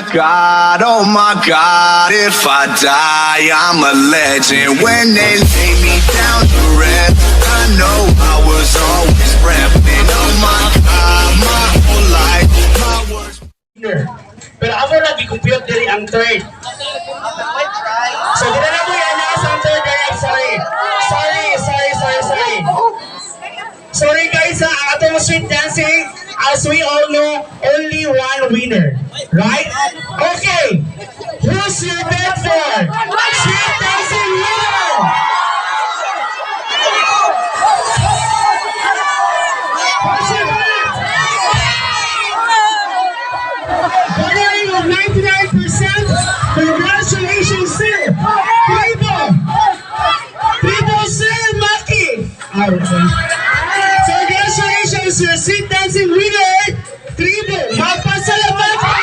God, oh my God, if I die, I'm a legend. When they lay me down to rest, I know I was always repping. Oh my God, my whole life, my words. Winner. Pero amo ra gi-compute diri ang third. So dili na mo i-announce ang third runner. Sorry. Sorry, sorry, sorry, sorry. Sorry guys, ha, ang atong street dancing, as we all know, only one winner. Right? Okay. Who's your bet for? Street dancing winner! Who's your bet? Garnering of 99%. Congratulations, sir. Tribo. Tribo, Sir Maki. Ah, okay. Congratulations, your street dancing winner, Tribo. Mapasalamatan.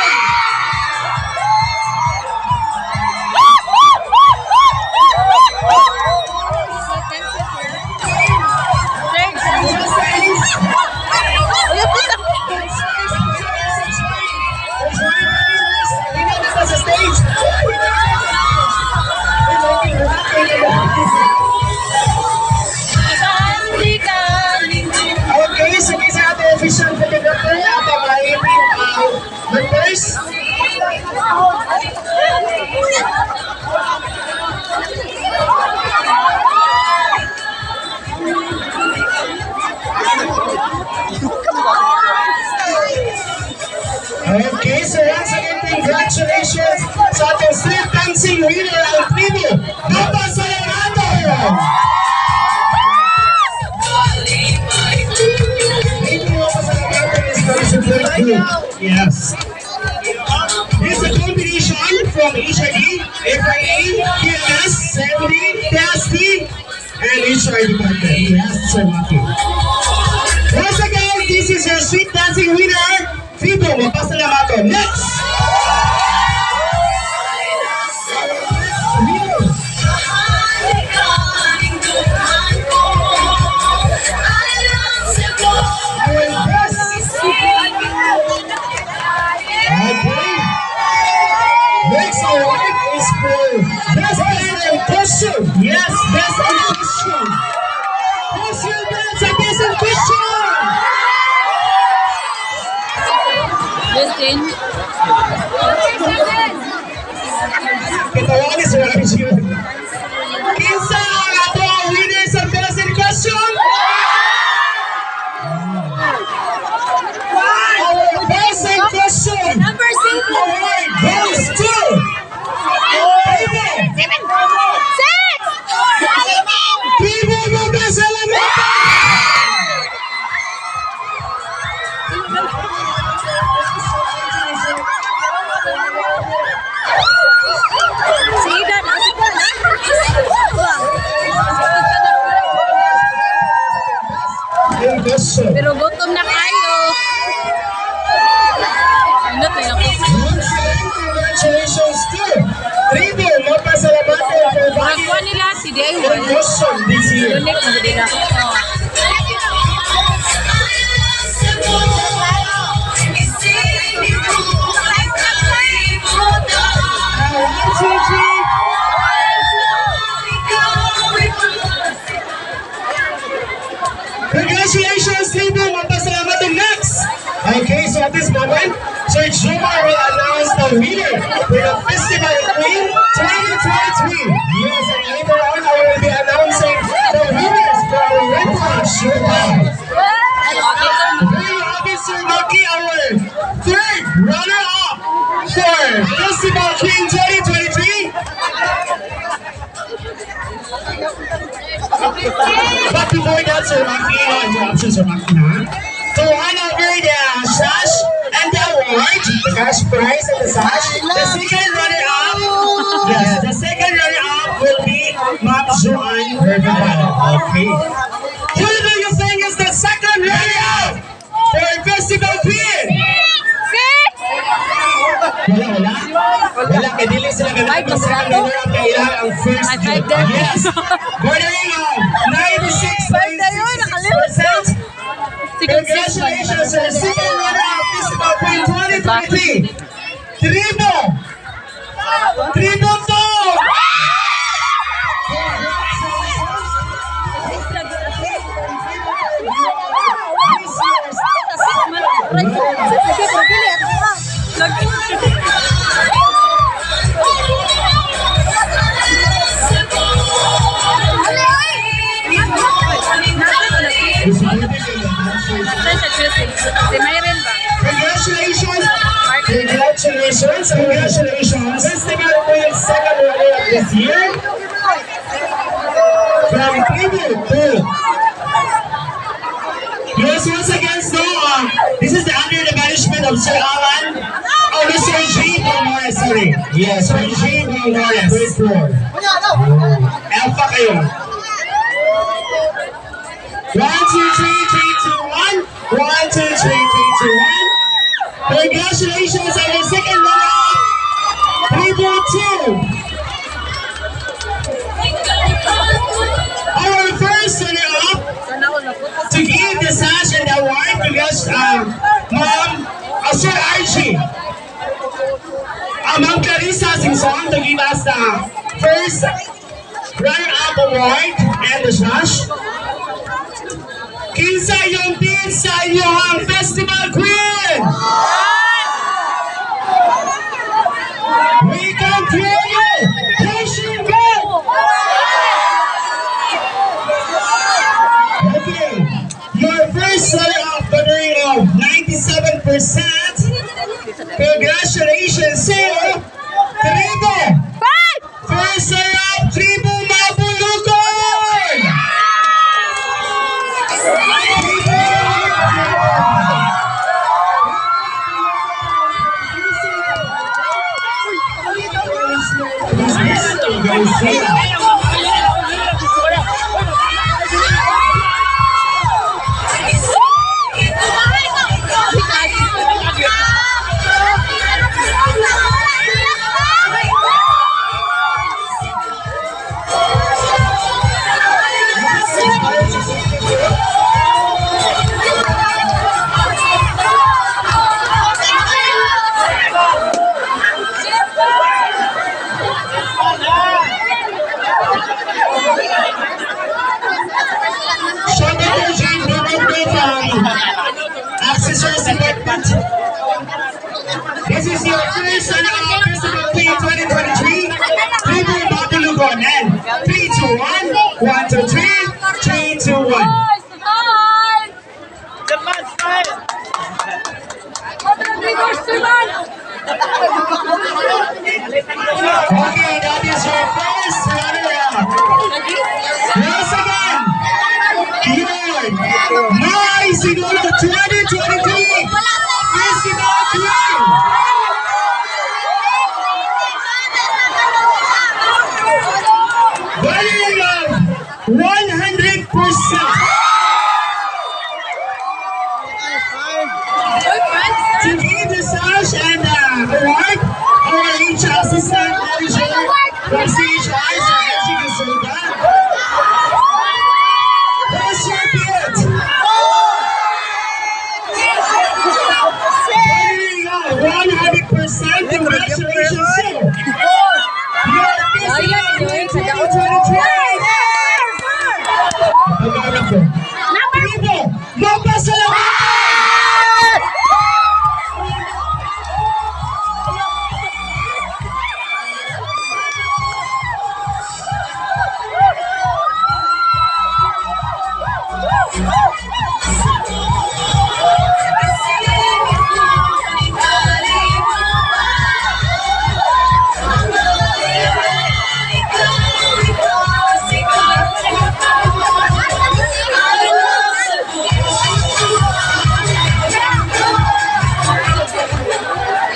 Sa stage. Okay, so sa ating official photographer at ang mahiling members. Okay, so once again, congratulations sa ating street dancing winner, ang tribo, Papa Salamato! Tribo Papa Salamato is from support group. Yes. It's a combination from HRD, FIA, PMS, 70, TST, and HR department. Yes, Sir Maki. Once again, this is your street dancing winner, Tribo Mapasalamato. Next! Winner. Our best. Okay. Next award is for best in costume. Yes, best in costume. Who's your best at best in costume? Justin. Katawan ni Sir Arjun. Kinsa ang ato ang winner sa best in costume? Our best in costume Number 7. Award goes to Tribo. 7. 6. Tribo Mapasalamatan! Si Ida na si In costume. Pero gutom na kayo. Ano to yung Once again, congratulations to Tribo Mapasalamatan for buying Nakuha nila si in DIY. Costume this year. Unique na nila. One, two, three. Congratulations, Tribo Mapasalamatan. Next! Okay, so at this moment, Sir Jumar will announce the winner for the Festival Queen 2023. Yes, and later on, I will be announcing the winners for our Red Shootout. There you have it, Sir Maki, our third runner-up for Festival Queen 2023. But before that, Sir Maki, no interruption, Sir Maki, na. To hand over the sash and the award, the cash prize and the sash, the second runner-up, yes, the second runner-up will be Ma'am Joanne Vergara. Okay. Who do you think is the second runner-up for Festival Queen? 6. Wala, wala. Wala, kay dili sila ganun. Five, Ang second masarap. Runner-up kay ilang ang first. Ay, five din. Yes. Bordering on 96.66%. Five na yun, nakalimutan. Congratulations sa second runner-up Festival Queen 2023. Tribo! Tribo 2! Si Myren ba? Congratulations! Congratulations! Congratulations! Festival Queen second runner-up this year. From Tribo 2. Yes, once again, so this is under the management of Sir Alan. Oh, no, Sir G. Dolores, sorry. Yes, Sir G. Dolores. Grade 4. Alpha kayo. 1, 2, 3, 3, 2, 1. 1, 2, 3, 3, 2, 1. Congratulations on your second runner-up, Tribo 2. Our first runner-up to give the sash and the award, congrats, Ma'am, Sir Archie. Ma'am Clarissa Singson to give us the first runner-up award and the sash. Kinsa yung team sa inyong Festival Queen? We can hear you! Pushing go! Okay. Your first runner-up garnering of 97%. Congratulations, sir! Tribo! Five! First runner-up, Tribo Mabulukon! Tribo Mabulukon! Shout out to Jane Bernardo from Accessories Department. This is your first runner-up Festival Queen 2023. Tribo Mabulugon and 3, 2, 1, 1, 2, 3, 3, 2, 1. Five! Japan style! Okay, that is your first runner-up. Once again, your My Sinulog 2023 Festival Queen. Winning of 100%. To give the sash and award, our HR assistant manager from CHI, Sir Edgy Gasolda. Who's your bid? Winning of 100%. Congratulations, sir. Your Festival Queen 2023. Pag-anak ko. Tribo, magpasalamat!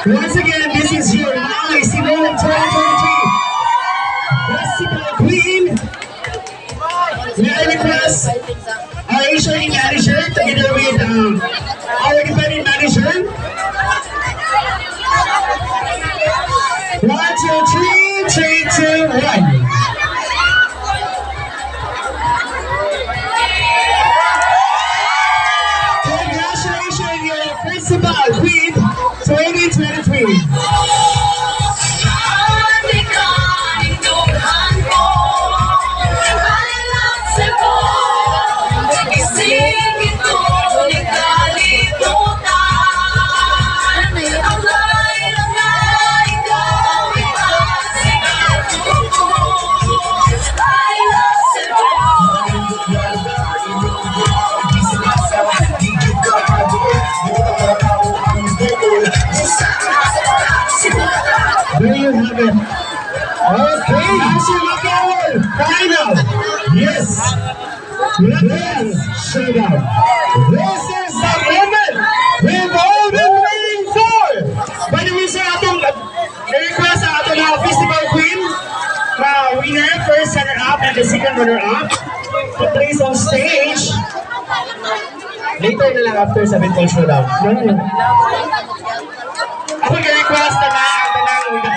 Once again, this is your My Sinulog 2023 Festival Queen. May I request our HRD manager together with our department manager. One, two, three, three, two, one. Congratulations, your Festival Queen 2023. There you have it. Okay, Sir Maki, final. Yes. Yes, showdown. This is the moment we've all been waiting for. By the way, sir, atong request ang atong mga festival queen, mga winner, first runner-up, and the second runner-up, to place on stage. Later na lang after sa virtual showdown. No. Ako request na na ang tanang winner.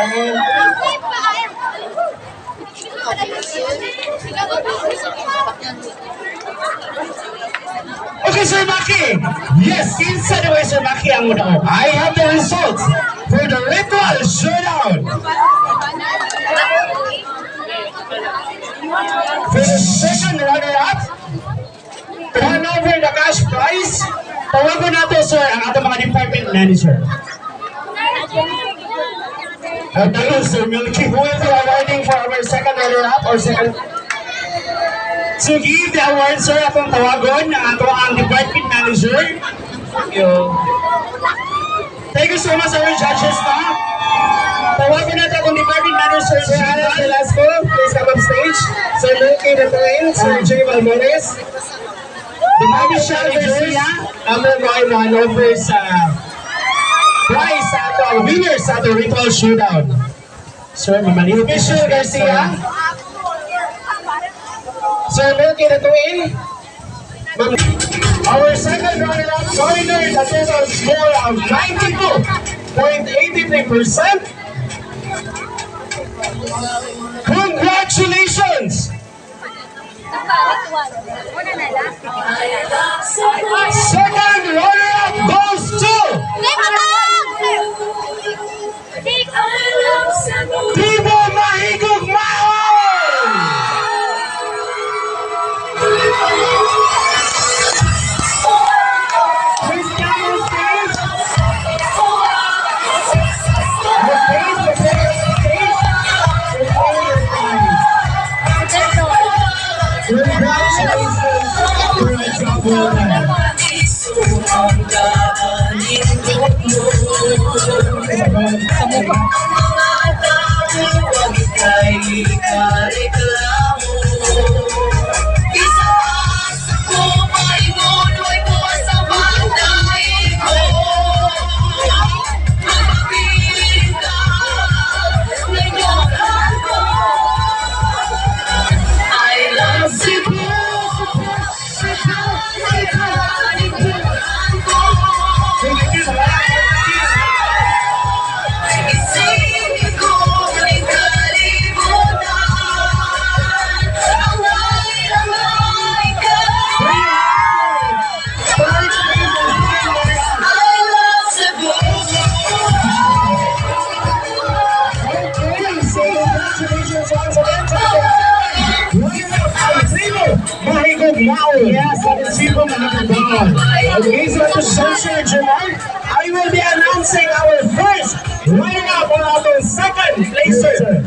Okay, Sir Maki. Yes, kinsa na Sir Maki ang una. I have the results for the ritual showdown. For the second runner-up, turn over the cash prize. Tawagan nato, sir, ang atong mga department manager. Hello, Sir Milky. Who will be awarding for our second runner-up or second? To give the award, sir, atong tawagon ang ato ang department manager. Thank you. Thank you so much, our judges na. Tawagan natin atong department manager, Sir Alan Velasco. Please come up stage. Sir Milky Datuin, Sir J. Valmores. The Michelle Garcia, amo mo ay mga sa prize sa ato ang winner sa ato ritual showdown. Sir, mamaliw. Michelle Garcia. Sir Milky Datuin. Our second runner-up garnered a total score of 92.83%. Congratulations! Second runner-up goes to Tribo Mahigug Maon! Please come on stage. Okay, prepare on stage. Prepare your prize. Congratulations for a job well done. Okay, so congratulations once again to the winner of Tribo Mahigug Maon. Yes, that is Tribo Mahigug Maon. Okay, so at the social Jamar, I will be announcing our first runner-up on our second placer.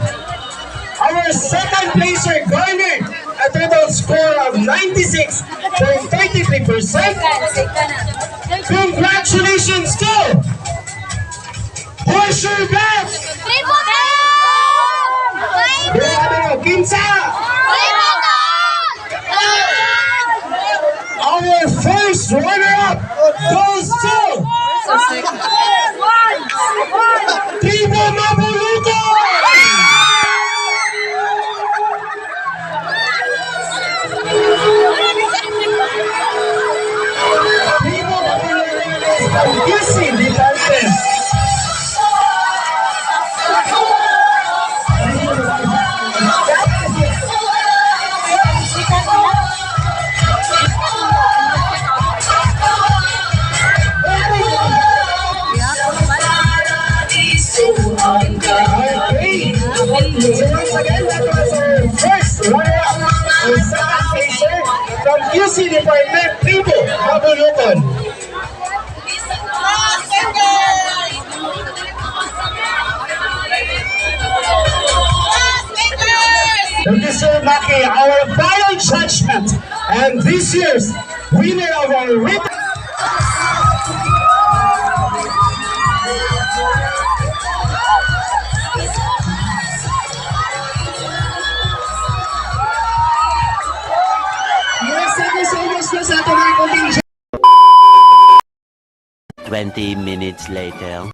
Our second placer garnered a total score of 96.33%. Congratulations to Horseshoe Beth! Grabe, kinsa! Our first runner-up goes to Tribo Mabuluco! Tribo Mabuluco is from QC Department. Okay. So once again, that was our first runner-up and second placer from QC Department, Tribo Mabulucon. Thank you, Sir Maki, our final judgment and this year's winner of our written. 20 minutes later.